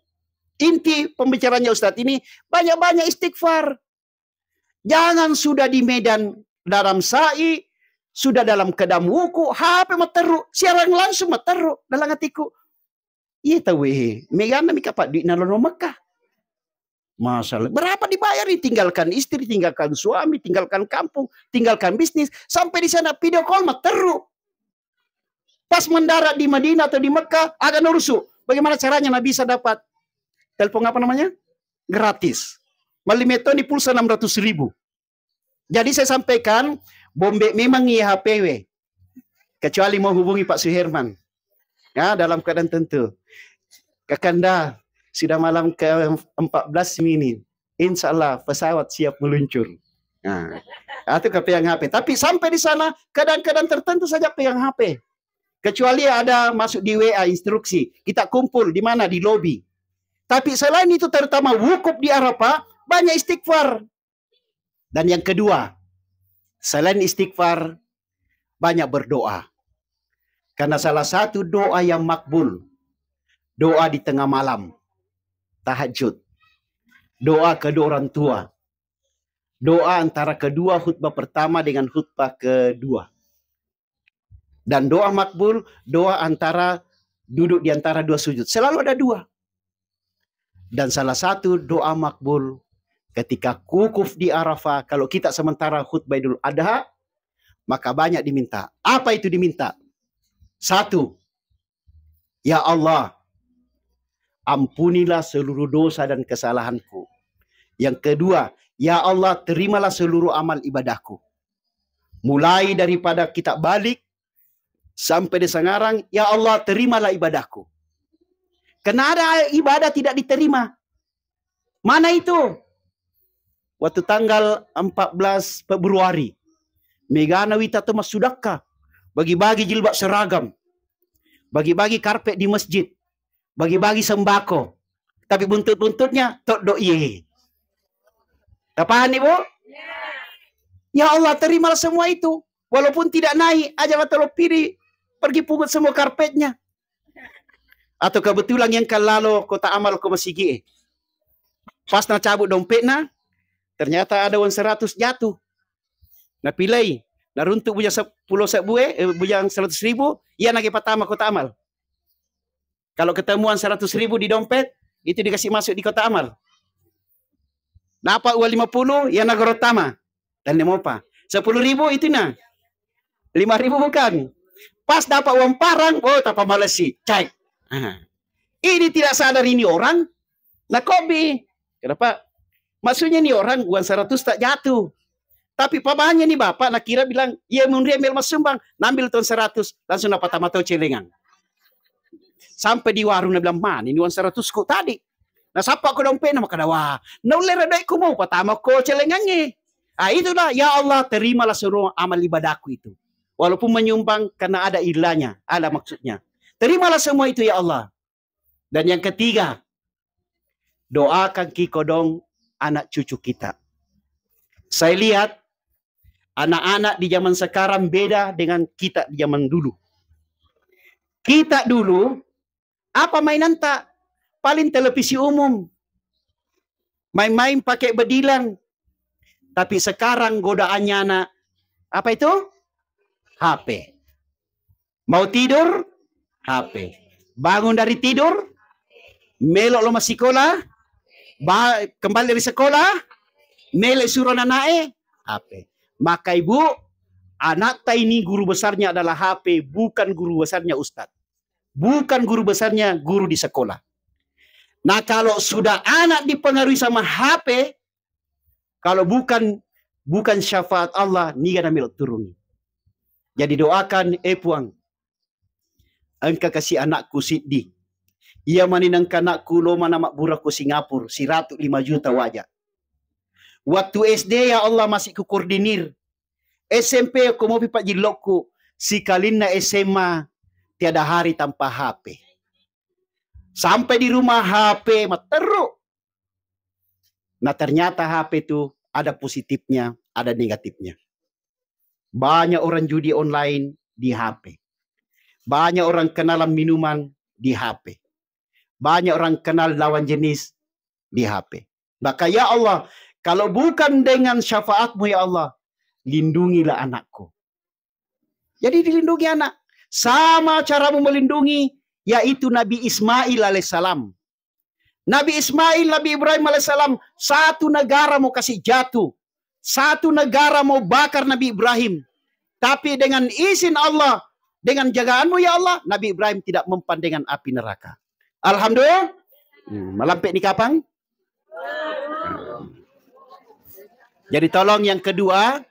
inti pembicaraannya Ustadz ini, banyak-banyak istighfar. Jangan sudah di medan dalam sa'i, sudah dalam kedam wuku, H P matteru, siaran langsung matteru dalam hatiku. Iya tahu, eh, megana mika Pak duit nalono Mekah. Masya Allah. Berapa dibayar? Tinggalkan istri, tinggalkan suami, tinggalkan kampung, tinggalkan bisnis. Sampai di sana video call, matteru. Pas mendarat di Madinah atau di Mekah, agak nurusu. Bagaimana caranya Nabi bisa dapat telepon, apa namanya? Gratis. Malimetoni pulsa enam ratus ribu. Jadi saya sampaikan, bombe memang iya H P we. Kecuali mau hubungi Pak Suherman. Ya, dalam keadaan tentu. Kakanda, sudah malam ke empat belas ini. Insya Allah pesawat siap meluncur. Nah, itu kepegang H P. Tapi sampai di sana, keadaan-keadaan tertentu saja pegang H P. Kecuali ada masuk di W A instruksi. Kita kumpul di mana? Di lobi. Tapi selain itu, terutama wukuf di Arafah, banyak istighfar. Dan yang kedua, selain istighfar, banyak berdoa. Karena salah satu doa yang makbul, doa di tengah malam, tahajud, doa kedua orang tua, doa antara kedua khutbah pertama dengan khutbah kedua. Dan doa makbul, doa antara, duduk di antara dua sujud. Selalu ada dua. Dan salah satu doa makbul ketika wukuf di Arafah, kalau kita sementara khutbah Idul Adha, maka banyak diminta. Apa itu diminta? Satu, "Ya Allah, ampunilah seluruh dosa dan kesalahanku." Yang kedua, "Ya Allah, terimalah seluruh amal ibadahku." Mulai daripada kita balik sampai di sekarang, "Ya Allah, terimalah ibadahku." Karena ada ibadah tidak diterima. Mana itu? Waktu tanggal empat belas Februari, megana wita to massudakka, bagi-bagi jilbab seragam, bagi-bagi karpet di masjid, bagi-bagi sembako. Tapi buntut-buntutnya toddo iye. Tapahani, Bu? Ya Allah, terimalah semua itu. Walaupun tidak naik, aja matolo piri pergi pungut semua karpetnya. Atau kebetulan yang kalalo kota amal ko masigi, eh. Pas nacabut dompetna, ternyata ada uang seratus jatuh. Napilai, naruntuk bujang sepuluh sebue, eh, bujang seratus ribu, iya nage patama kota amal. Kalau ketemuan seratus ribu di dompet, itu dikasih masuk di kota amal. Dapat uang lima puluh, iya nagoro tama. Dan mopa. Sepuluh ribu itu na. Lima ribu bukan. Pas dapat uang parang, oh, tapa malesi. Cek. Ah. Ini tidak sadar ini orang, nakobi. Kenapa? Maksudnya ini orang uang seratus tak jatuh. Tapi pabanya ni bapak nakira bilang, "Iya, munri ambil masumbang." Nambil ton seratus, langsung napatama to celengan. Sampai di warung, nabilang, "Mana ini uang seratus ku tadi?" Nasappa ko dompetna, makada, "Wah, naulle redoi ku mau patama ko celengangnge." Ah, itulah, "Ya Allah, terimalah seluruh amal ibadahku itu." Walaupun menyumbang, karena ada ilanya, ada maksudnya. "Terimalah semua itu, ya Allah." Dan yang ketiga, doakan ki kodong anak cucu kita. Saya lihat anak-anak di zaman sekarang beda dengan kita di zaman dulu. Kita dulu, apa mainanta? Paling televisi umum. Main-main pakai bedilan. Tapi sekarang godaannya anak, apa itu? H P. Mau tidur, H P. Bangun dari tidur, melok lo massikola, ba-, kembali dari sekolah, melok suro nanae, H P. Maka ibu, anakta ini guru besarnya adalah H P, bukan guru besarnya ustadz. Bukan guru besarnya guru di sekolah. Nah, kalau sudah anak dipengaruhi sama H P, kalau bukan, bukan syafaat Allah, niga namelo turungi. Jadi doakan, eh Puang, engka kasi anakku siddi. Iya mani nengka anakku lo mana mabbura ko Singapura, siratu lima juta waja. Waktu S D, ya Allah, masih ku koordinir. S M P ko mopi pajillokku, sikalinna S M A tiada hari tanpa H P. Sampai di rumah H P matteru. Nah, ternyata H P itu ada positifnya, ada negatifnya. Banyak orang judi online di H P. Banyak orang kenalan minuman di H P. Banyak orang kenal lawan jenis di H P. Maka, ya Allah, kalau bukan dengan syafaatmu, ya Allah, lindungilah anakku. Jadi dilindungi anak. Sama caramu melindungi yaitu Nabi Ismail alaihissalam. Nabi Ismail, Nabi Ibrahim alaihissalam, satu negara mau kasih jatuh, satu negara mau bakar Nabi Ibrahim. Tapi dengan izin Allah, dengan jagaanmu ya Allah, Nabi Ibrahim tidak mempan dengan api neraka. Alhamdulillah. Hmm, malampe ni kapang. Jadi tolong yang kedua.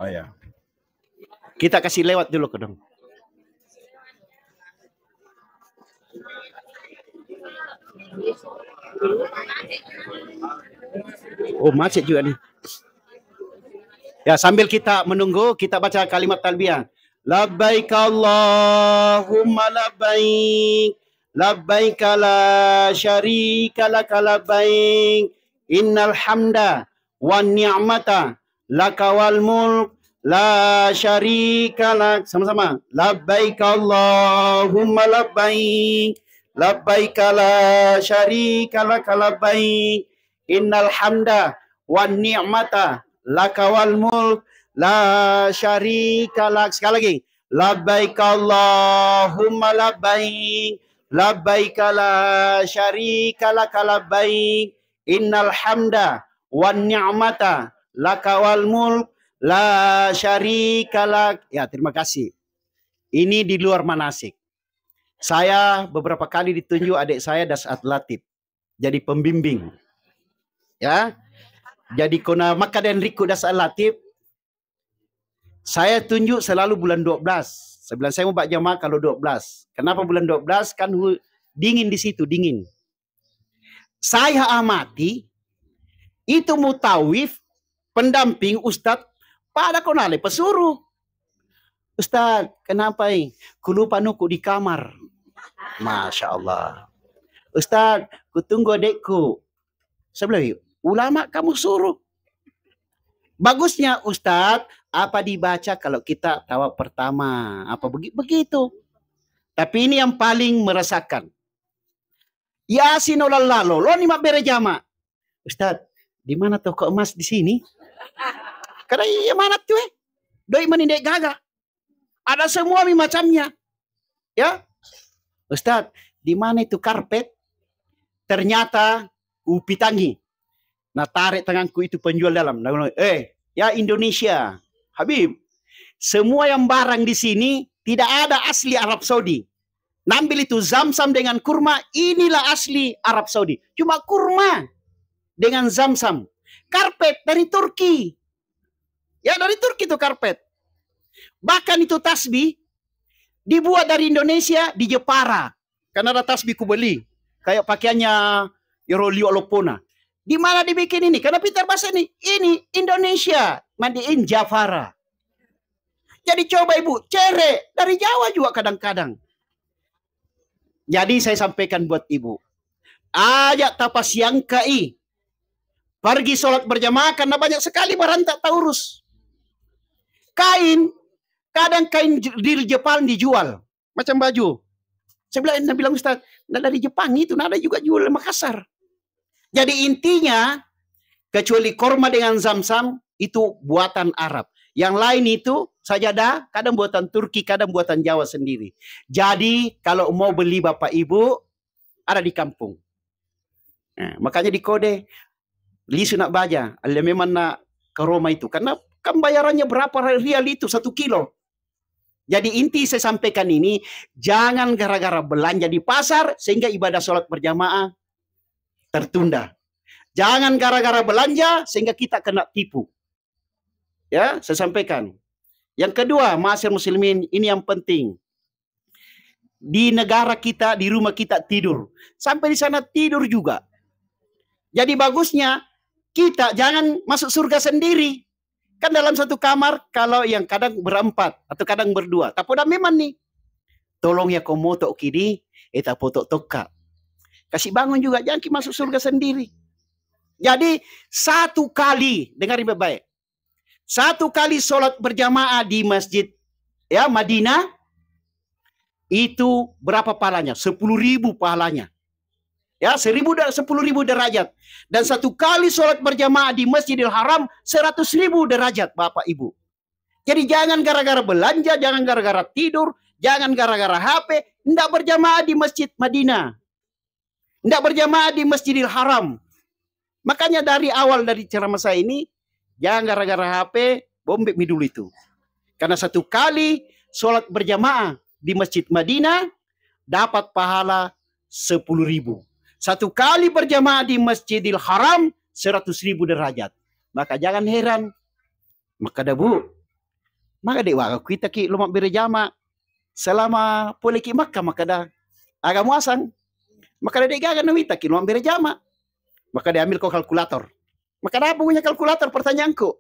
Oh ya. Kita kasih lewat dulu, Kodong. Oh, macet juga nih. Ya, sambil kita menunggu, kita baca kalimat talbiyah. Labbaik Allahumma labbaik. Labbaik la syarika laka labbaik. Innal hamda wan ni'mata laka wal mulk la syarika lak. Sama-sama. Labbaik Allahumma labbaik. Labbaik la syarika laka labbaik. Innal hamda wan ni'mata laka wal mulk la syarika lak. Sekali lagi. Labbaik Allahumma labbaik. Labbaik la syarika laka labbaik. Innal hamda wan ni'mata laka wal mulk la syarika lak. Ya, terima kasih. Ini di luar manasik. Saya beberapa kali ditunjuk adik saya Das Atlatif jadi pembimbing. Ya. Jadi kona maka dan riku Das Atlatif, saya tunjuk selalu bulan dua belas. Saya bilang, "Saya mau bak jamaah kalau dua belas." Kenapa bulan dua belas? Kan hu-, dingin di situ, dingin. Saya amati, itu mutawif, pendamping ustadz, pada kona le pesuruh. "Ustadz, kenapa, eh? Kulupa nuku di kamar." Masya Allah. "Ustadz, kutunggu adekku." Saya bilang, "Ulama kamu suruh." Bagusnya, Ustadz, apa dibaca kalau kita tawaf pertama? Apa begi-, begitu? Tapi ini yang paling meresahkan. Yasin olallalo, lo ni mabbere jama. "Ustadz, di mana toko emas di sini?" Karena iya mana tuh, eh? Doi mani dek gaga. Ada semua mi macamnya. Ya. "Ustadz, di mana itu karpet?" Ternyata upitangi. Nah, tarik tanganku itu penjual dalam. Nah, "Eh, ya Indonesia, Habib, semua yang barang di sini tidak ada asli Arab Saudi. Nambil itu Zamzam dengan kurma, inilah asli Arab Saudi. Cuma kurma dengan Zamzam. Karpet dari Turki." Ya, dari Turki itu karpet. Bahkan itu tasbih dibuat dari Indonesia di Jepara. Karena ada tasbih kubeli. Kayak pakaiannya Yoro Liwa Lopona. "Di mana dibikin ini?" Karena pintar bahasa ini. "Ini Indonesia, made in Jafara." Jadi coba Ibu, cere dari Jawa juga kadang-kadang. Jadi saya sampaikan buat Ibu, aja tapasiangkai pergi sholat berjamaah karena banyak sekali barang tak taurus. Kain, kadang kain j-, di Jepang dijual, macam baju. Saya bilang, saya bilang, "Ustaz, nah dari Jepang itu, nah ada juga jual Makassar." Jadi intinya, kecuali korma dengan Zamzam, itu buatan Arab. Yang lain itu sajadah, kadang buatan Turki, kadang buatan Jawa sendiri. Jadi kalau mau beli Bapak Ibu, ada di kampung. Nah, makanya di kode, lisu nak baja, alle memang nak ke Roma itu. Karena kan bayarannya berapa rial itu satu kilo. Jadi inti saya sampaikan ini, jangan gara-gara belanja di pasar sehingga ibadah sholat berjamaah tertunda. Jangan gara-gara belanja sehingga kita kena tipu. Ya, saya sampaikan. Yang kedua, ma'asyiral muslimin, ini yang penting. Di negara kita, di rumah kita tidur. Sampai di sana tidur juga. Jadi bagusnya kita jangan masuk surga sendiri. Kan dalam satu kamar, kalau yang kadang berempat atau kadang berdua, tapoda memang nih. Tolong ya komoto kidi, eh tapoto tokka. Kasih bangun juga, jangan ki masuk surga sendiri. Jadi satu kali, dengar baik-baik. Satu kali sholat berjamaah di masjid, ya, Madinah, itu berapa pahalanya? Sepuluh ribu pahalanya. Ya, seribu da-, sepuluh ribu derajat. Dan satu kali sholat berjamaah di Masjidil Haram, seratus ribu derajat, Bapak Ibu. Jadi jangan gara-gara belanja, jangan gara-gara tidur, Jangan gara-gara H P, ndak berjamaah di Masjid Madinah. Ndak berjamaah di Masjidil Haram. Makanya dari awal dari ceramah saya ini, jangan gara-gara H P, bombek mi dulu itu. Karena satu kali sholat berjamaah di Masjid Madinah, dapat pahala sepuluh ribu. Satu kali berjamaah di Masjidil Haram, seratus ribu derajat. Maka jangan heran. Makkada, "Bu, maga de' waga kuitaki lo mabbere jama selama poleki Makkah?" Makkada, "Aga muasang?" Makkada, "De' gaga nawitaki lo mabbere jama." Makkada, "Ambil ko kalkulator." Makkada, "Apa punya kalkulator?" Pertanyaanku.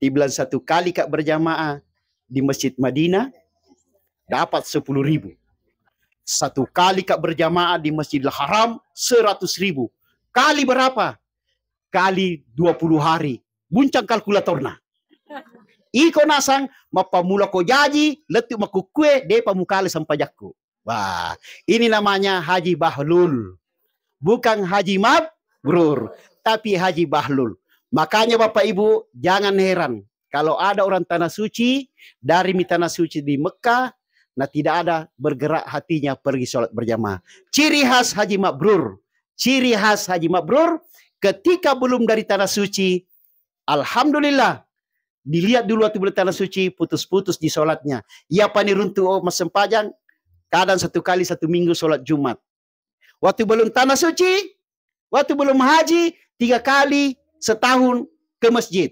Dibilang, "Satu kali Kak berjamaah di Masjid Madinah, dapat sepuluh ribu. Satu kali Kak berjamaah di Masjidil Haram, seratus ribu. Kali berapa? Kali dua puluh hari." Buncang kalkulatorna. Iko nasang, mappammula ko jaji, lettu makukkue, depa mukale sempajakku. Wah, ini namanya Haji Bahlul. Bukan Haji Mabrur, tapi Haji Bahlul. Makanya Bapak Ibu, jangan heran kalau ada orang Tanah Suci, dari mi Tanah Suci di Mekah, nah tidak ada bergerak hatinya pergi sholat berjamaah. Ciri khas Haji Mabrur, ciri khas Haji Mabrur, ketika belum dari Tanah Suci, alhamdulillah, dilihat dulu waktu belum Tanah Suci, putus-putus di sholatnya. Iya pani runtu, oh, massempajang, kadang satu kali satu minggu sholat Jumat. Waktu belum Tanah Suci, waktu belum haji, tiga kali setahun ke masjid.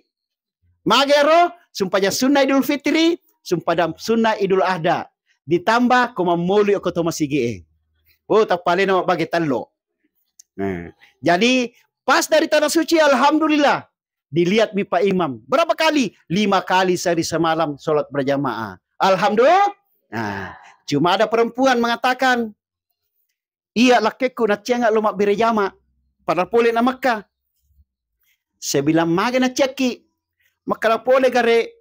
Magero, sumpajang sunnah Idul Fitri, sumpajang sunnah Idul Adha. Ditambah ko mammoli okko to masigi'e. Oh, tappalena mabbage tello. Nah, jadi pas dari Tanah Suci, alhamdulillah, dilihat mi Pak Imam. Berapa kali? Lima kali sehari semalam sholat berjamaah. Alhamdulillah. Nah, cuma ada perempuan mengatakan, "Iya, lakkekku, naccianga lo mabbere jama, padahal pole na Mekka." Saya bilang, "Maga nacciakki?" Makkada, "Pole gare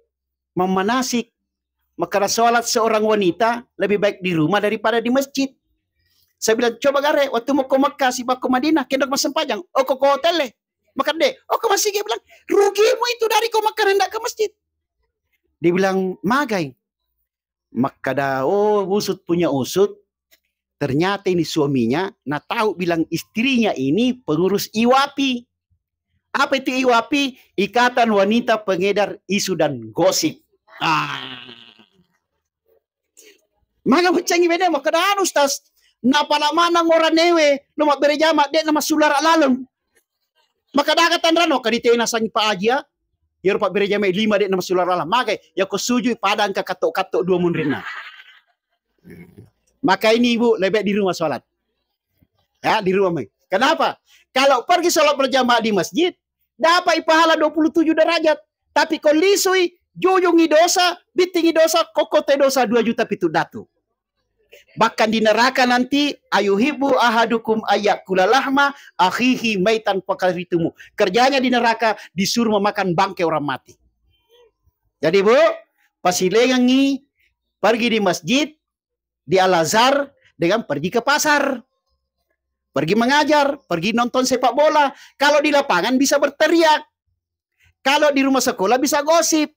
mammanasik, makkada sholat seorang wanita lebih baik di rumah daripada di masjid." Saya bilang, "Coba gare, waktu mokko Mekka, sibakko Madinah, kendok massempajang, okko ko hotel e?" Makkada, "De', okko masigi." Bilang, "Rugimu itu dari ko Mekka hendak ke masjid." Dibilang, "Magai?" Makkada, oh, usut punya usut, ternyata ini suaminya, nah tahu bilang istrinya ini pengurus I W A P I. Apa itu I W A P I? Ikatan Wanita Pengedar Isu dan Gosip. Ah. Maga muccangi bene, makkada, "Anu, Ustaz, napala manang oranewe lo mabbere jama, de' na massulara laleng." Makkada, "Aga tanrano?" Makkada, "Tena sangi Pak Haji ya, iyaro pabbere jamae lima de' na massulara laleng." Magai, "Yako sujui pada engka katto-katto dua munrinna." Maka ini, Ibu, lebih baik di rumah sholat. Ya, di rumah mai. Kenapa? Kalau pergi sholat berjamaah di masjid, dapat pahala dua puluh tujuh derajat. Tapi ko lisui, jujungi dosa, bittingi dosa, kokkote dosa dua juta pitu datu. Bahkan di neraka nanti, "Ayuhibbu ahadukum ayyakula lahma akhihi maitan fakaritumu." Kerjanya di neraka disuruh memakan bangkai orang mati. Jadi, Bu, pasilengangi pergi di masjid, di Al-Azhar dengan pergi ke pasar. Pergi mengajar, pergi nonton sepak bola. Kalau di lapangan bisa berteriak. Kalau di rumah sekolah bisa gosip.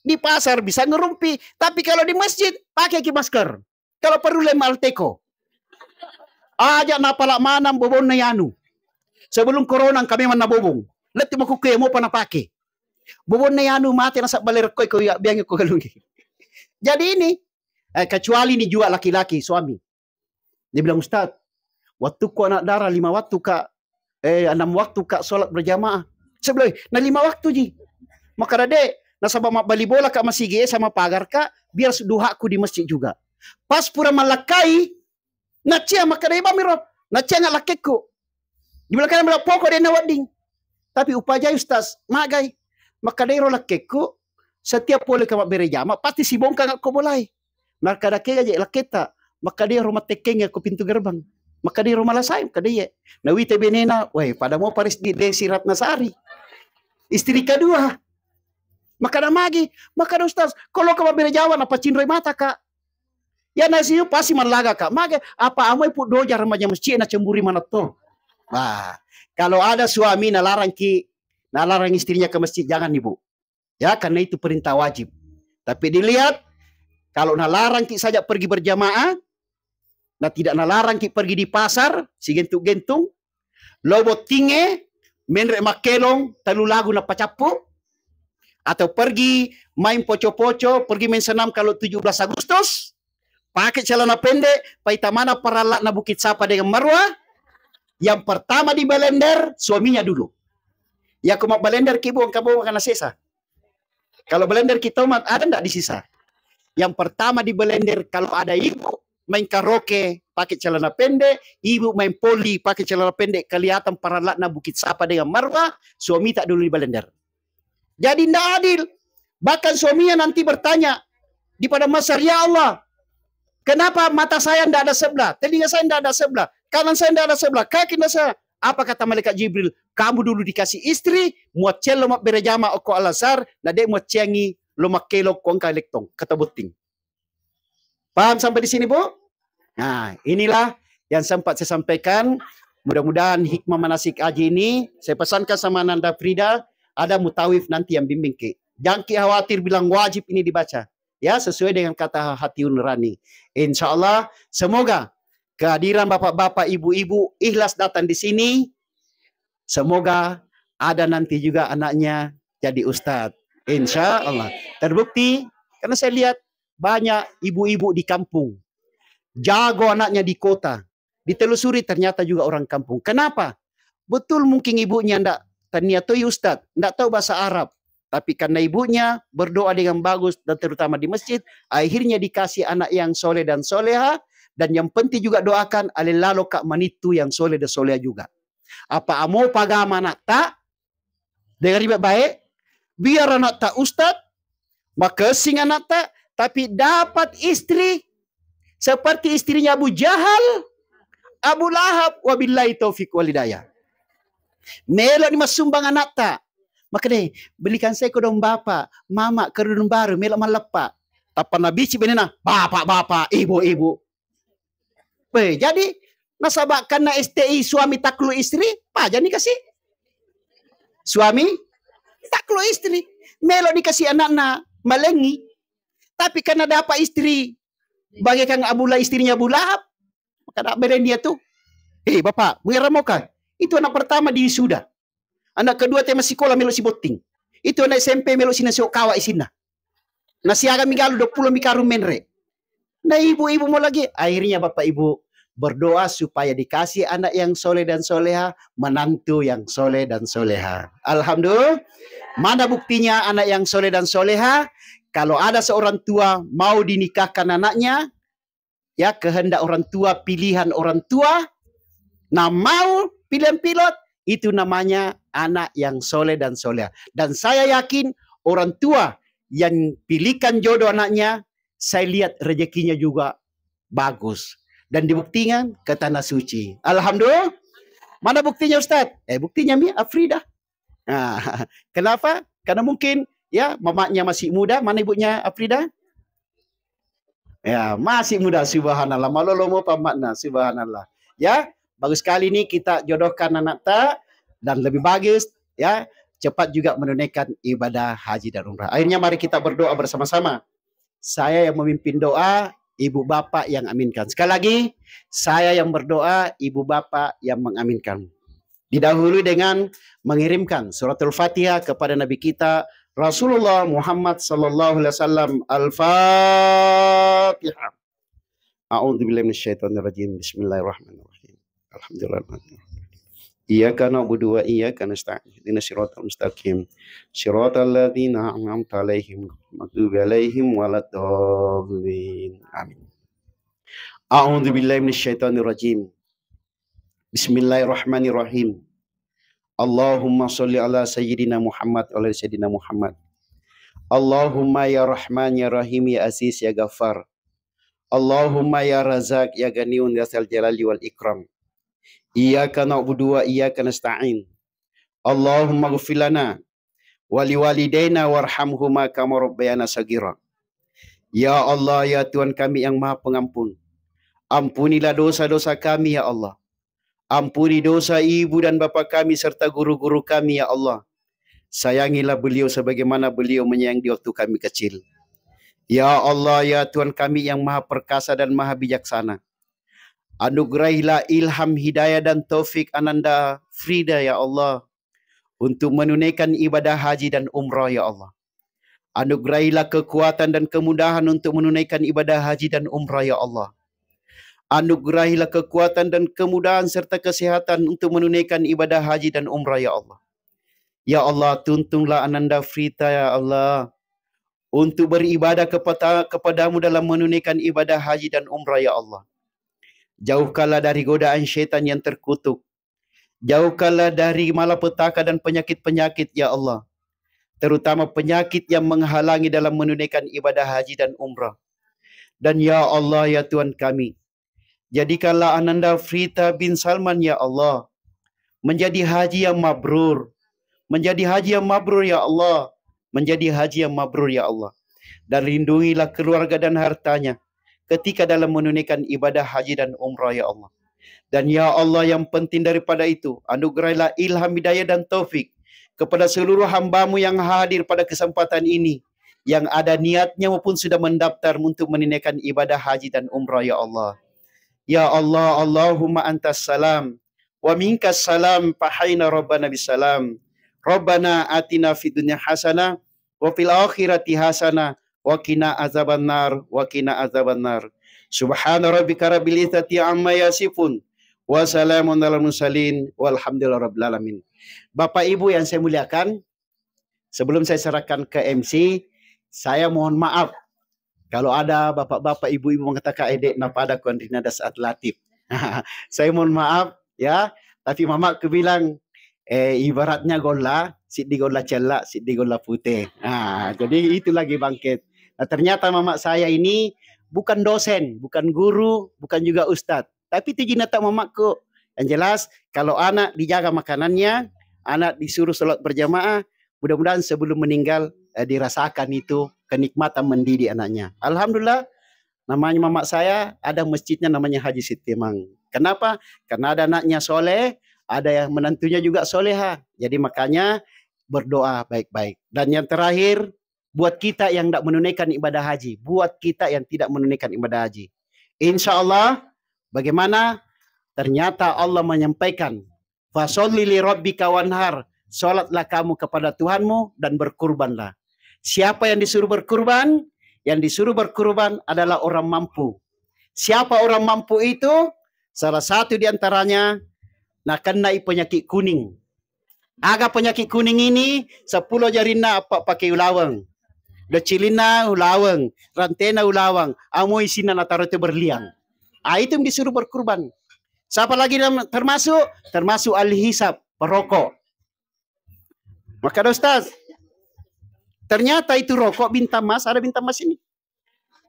Di pasar bisa ngerumpi. Tapi kalau di masjid, pakai ki masker. Kalau perlu lem alteco. Aja napala manang bobonna yanu. Sebelum corona engka memang nabobong. Lettu makukkue mopa napake. Bobonna yanu mate nasabba lerekkoi ko iya biang ko galungi. Jadi ini, eh, kecuali ini juga laki-laki suami. Dia bilang, "Ustaz, waktuku anak darah lima waktu, Kak, eh, enam waktu, Kak, sholat berjamaah." Saya bilang, "Nah, lima waktu ji." Makkada, "De', nasaba mabbali bola, Kak, masigi sama pagar, Kak, biar duhaku di masjid juga." Pas pura malakkai, naccia makkada, "Iba miro, naccia nggak lakkekku." Dibilang, "Kan bilang pokok dia nawedding." Tapi upajai, Ustaz, magai. Makkada, "Iro lakkekku, setiap pole ka mabbere jama, pasti sibongkang ko bolai." Makkada, "Kega je lakketta?" Makkada, "Ro mattekkeng ko pintu gerbang." Makkada, "Ro malasai?" Makkada, "Iye." Nawita benena, "Weh, pada mo paris di Desi Ratnasari. Istri kedua." Makkada, "Magi?" Makkada, "Ustaz, ko lo ka mabbere jama, napacinroi mata, Kak. Ya nasiu pasti mallaga, Kak. Mage, apa amoi puddoja remaja masjid na cemburi manatto." Wah, kalau ada suami nalarang ki, nalarang istrinya ke masjid, jangan, Ibu. Ya, karena itu perintah wajib. Tapi dilihat Kalau nalarangki saja pergi berjamaah, na tidak nalarangki pergi di pasar, sigentung-gentung, lo bottingnge, menre makkelong, tellu lagu napacappu, atau pergi main poco-poco, pergi main senam kalau tujuh belas Agustus, pakai celana pendek, paitamana parallakna Bukit Safa dengan Marwah, yang pertama dibalender suaminya dulu. Ya, ko mabbalender ki, Bu, engka, Bu, kana sesa. Kalau balender ki tomat, ada ndak disisa? Yang pertama dibalender kalau ada ibu main karaoke pakai celana pendek, ibu main voli pakai celana pendek, kelihatan parallakna Bukit Safa dengan Marwah, suamita dulu dibalender. Jadi ndak adil. Bahkan suaminya nanti bertanya di padang mahsyar, "Ya Allah, kenapa mata saya ndak ada sebelah, telinga saya ndak ada sebelah, kanan saya ndak ada sebelah, kaki ndak saya?" Apa kata malaikat Jibril? "Kamu dulu dikasih istri, muaccello mabbere jama okko Al-Azhar, na de muacceangi lo makkelo ko engka lettong, kata botting." Paham sampai di sini, Bu? Nah, inilah yang sempat saya sampaikan. Mudah-mudahan hikmah manasik haji ini saya pesankan sama Nanda Frida, ada mutawif nanti yang bimbing ki. Jangan ki khawatir bilang wajib ini dibaca. Ya, sesuai dengan kata hati nurani. Insya Allah, semoga kehadiran bapak-bapak, ibu-ibu ikhlas datang di sini. Semoga ada nanti juga anaknya jadi ustadz. Insya Allah. Terbukti, karena saya lihat banyak ibu-ibu di kampung. Jago anaknya di kota. Ditelusuri, ternyata juga orang kampung. Kenapa? Betul, mungkin ibunya ndak tania toi ustadz, ndak tahu bahasa Arab. Tapi karena ibunya berdoa dengan bagus dan terutama di masjid, akhirnya dikasih anak yang soleh dan soleha. Dan yang penting juga doakan, alellalo kak manittu yang soleh dan soleha juga. Apa amo pagama anakta, dengar baik-baik, biar anakta ustadz, makessing anakta, tapi dapat istri seperti istrinya Abu Jahal, Abu Lahab, wabillahi taufik wal hidayah. Melo ni massumbang anakta, makanya, "Belikan saya kedong bapak, mama, kerudung baru, melo malleppa." Tappa nabici benena, "Bapak-bapak, ibu-ibu." Be, jadi nasaba karena S T I suami takluk istri, pajani kasih. Suami takluk istri, melo dikasih anakna malengi. Tapi karena dapat istri bagaikan Abu La-, istrinya Abu Lahab, maka tak beren dia tuh. Eh, Bapak, mengira moka? Itu anak pertama di sudah. Anak kedua te masikola melo sibotting. Itu anak S M P melo sinasio kawa isinna. Nasiaga mi galu dua puluh mi karung menre. Nah, ibu-ibu mau lagi. Akhirnya Bapak Ibu berdoa supaya dikasih anak yang soleh dan soleha, menantu yang soleh dan soleha. Alhamdulillah. Mana buktinya anak yang soleh dan soleha? Kalau ada seorang tua mau dinikahkan anaknya, ya, kehendak orang tua, pilihan orang tua, nah, mau pilihan pilot, itu namanya anak yang soleh dan soleha. Dan saya yakin orang tua yang pilihkan jodoh anaknya, saya lihat rezekinya juga bagus. Dan dibuktikan ke tanah suci. Alhamdulillah. Mana buktinya, Ustadz? Eh, buktinya mi Afrida. Nah, kenapa? Karena mungkin, ya, mamanya masih muda. Mana ibunya Afrida? Ya, masih muda, subhanallah. Malolo mo pamakna, subhanallah. Ya, bagus sekali nih kita jodohkan anakta, dan lebih bagus, ya, cepat juga menunaikan ibadah haji dan umrah. Akhirnya mari kita berdoa bersama-sama. Saya yang memimpin doa, ibu bapak yang aminkan. Sekali lagi, saya yang berdoa, ibu bapak yang mengaminkan. Didahului dengan mengirimkan suratul Fatihah kepada Nabi kita Rasulullah Muhammad sallallahu alaihi wasallam. Al-Fatihah. A'udzubillahi minasyaitonirrajim. Bismillahirrahmanirrahim. Alhamdulillah. Iyyaka na'budu wa iyyaka nasta'in. Ihdinas siratal mustaqim. Siratal ladzina an'amta 'alaihim, ghairil maghdubi 'alaihim waladdallin. Amin. A'udzubillahi minasyaitonirrajim. Bismillahirrahmanirrahim. Allahumma sholli ala sayyidina Muhammad wa ala sayyidina Muhammad. Allahumma ya Rahman ya Rahim ya Aziz ya Ghaffar. Allahumma ya Razak ya Ganiun ya Zal Jalali wal Ikram. Iyyaka na'budu wa iyyaka nasta'in. Allahumma ghfir lana wa liwalidaina warhamhuma kama rabbayana saghira. Ya Allah, ya Tuhan kami yang Maha Pengampun, ampunilah dosa-dosa kami, ya Allah. Ampuni dosa ibu dan bapa kami serta guru-guru kami, ya Allah. Sayangilah beliau sebagaimana beliau menyayangi di waktu kami kecil. Ya Allah, ya Tuhan kami yang Maha Perkasa dan Maha Bijaksana, anugerahilah ilham, hidayah, dan taufik Ananda Frida, ya Allah, untuk menunaikan ibadah haji dan umrah, ya Allah. Anugerahilah kekuatan dan kemudahan untuk menunaikan ibadah haji dan umrah, ya Allah. Anugerahilah kekuatan dan kemudahan serta kesehatan untuk menunaikan ibadah haji dan umrah, ya Allah. Ya Allah, tuntunlah Ananda Frida, ya Allah, untuk beribadah kepada, kepadamu dalam menunaikan ibadah haji dan umrah, ya Allah. Jauhkanlah dari godaan setan yang terkutuk. Jauhkanlah dari malapetaka dan penyakit-penyakit, ya Allah. Terutama penyakit yang menghalangi dalam menunaikan ibadah haji dan umrah. Dan ya Allah, ya Tuhan kami, jadikanlah Ananda Frida bin Salman, ya Allah, menjadi haji yang mabrur. Menjadi haji yang mabrur, ya Allah. Menjadi haji yang mabrur, ya Allah. Dan lindungilah keluarga dan hartanya ketika dalam menunaikan ibadah haji dan umrah, ya Allah. Dan ya Allah, yang penting daripada itu, anugerahilah ilham, hidayah, dan taufik kepada seluruh hambamu yang hadir pada kesempatan ini, yang ada niatnya maupun sudah mendaftar untuk menunaikan ibadah haji dan umrah, ya Allah. Ya Allah, Allahumma antas salam, wa minkas salam, fahaina rabbana bisalam. Rabbana atina fid dunya hasanah, wa fil akhirati hasanah, wa qina azabannar, wa qina azabannar. Subhana rabbika rabbil izzati amma yasifun, wa salamun alal mursalin, walhamdulillahi rabbil alamin. Bapak Ibu yang saya muliakan, sebelum saya serahkan ke M C, saya mohon maaf kalau ada bapak-bapak, ibu-ibu mengatakan, "Eh, dek, napada kuanrina das atlatif." Saya mohon maaf, ya, tapi mamakku bilang, eh, ibaratnya golla, siddi golla cella, siddi golla pute. Nah, jadi itu lagi bangkit. Nah, ternyata mamak saya ini bukan dosen, bukan guru, bukan juga ustadz, tapi itu jinata mamakku. Yang jelas, kalau anak dijaga makanannya, anak disuruh sholat berjamaah, mudah-mudahan sebelum meninggal, eh, dirasakan itu kenikmatan mendidik anaknya. Alhamdulillah, namanya mamak saya ada masjidnya namanya Haji Sitimang. Kenapa? Karena ada anaknya soleh, ada yang menantunya juga soleha. Jadi makanya berdoa baik-baik. Dan yang terakhir, buat kita yang tidak menunaikan ibadah haji, buat kita yang tidak menunaikan ibadah haji. Insya Allah, bagaimana ternyata Allah menyampaikan, "Fasolli li rabbika wanhar," sholatlah kamu kepada Tuhanmu dan berkurbanlah. Siapa yang disuruh berkurban? Yang disuruh berkurban adalah orang mampu. Siapa orang mampu itu? Salah satu di antaranya nakennai penyakit kuning. Aga penyakit kuning ini, seppulo jarinna apa pakai ulaweng. Decilinna ulaweng, rantena ulaweng, amo isinna nataro itu berlian. Ah, itu yang disuruh berkurban. Siapa lagi dalam, termasuk? Termasuk ahli hisab, perokok. Maka ada ustaz, ternyata itu rokok bintang mas, ada bintang mas ini.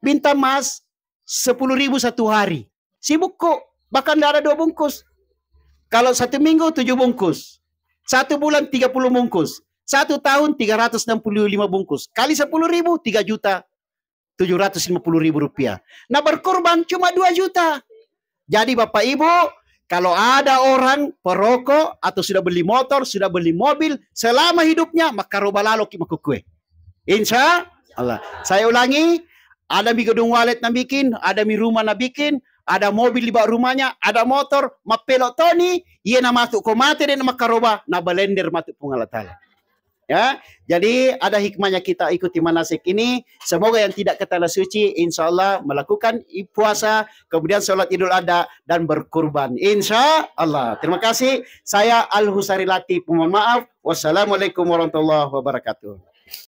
Bintang mas sepuluh ribu satu hari. Sibukku, bahkan tidak ada dua bungkus. Kalau satu minggu tujuh bungkus, satu bulan tiga puluh bungkus, satu tahun tiga ratus enam puluh lima bungkus, kali sepuluh ribu, tiga juta tujuh ratus lima puluh ribu rupiah. Nah, berkurban cuma dua juta. Jadi Bapak Ibu, kalau ada orang perokok atau sudah beli motor, sudah beli mobil, selama hidupnya, maka roba laloki makukue. Insya Allah. Saya ulangi, ada mi gedung walet nabikin, ada mi rumah nabikin, ada mobil di bawah rumahnya, ada motor, mappelo toni, iya na matu ko mate dan makaroba, na balender matu Puang Allah Ta'ala. Ya, jadi ada hikmahnya kita ikuti manasik ini. Semoga yang tidak ke tanah suci, insya Allah melakukan i-, puasa, kemudian sholat Idul Adha dan berkurban. Insya Allah. Terima kasih. Saya Al Husari Latif. Mohon maaf. Wassalamualaikum warahmatullahi wabarakatuh.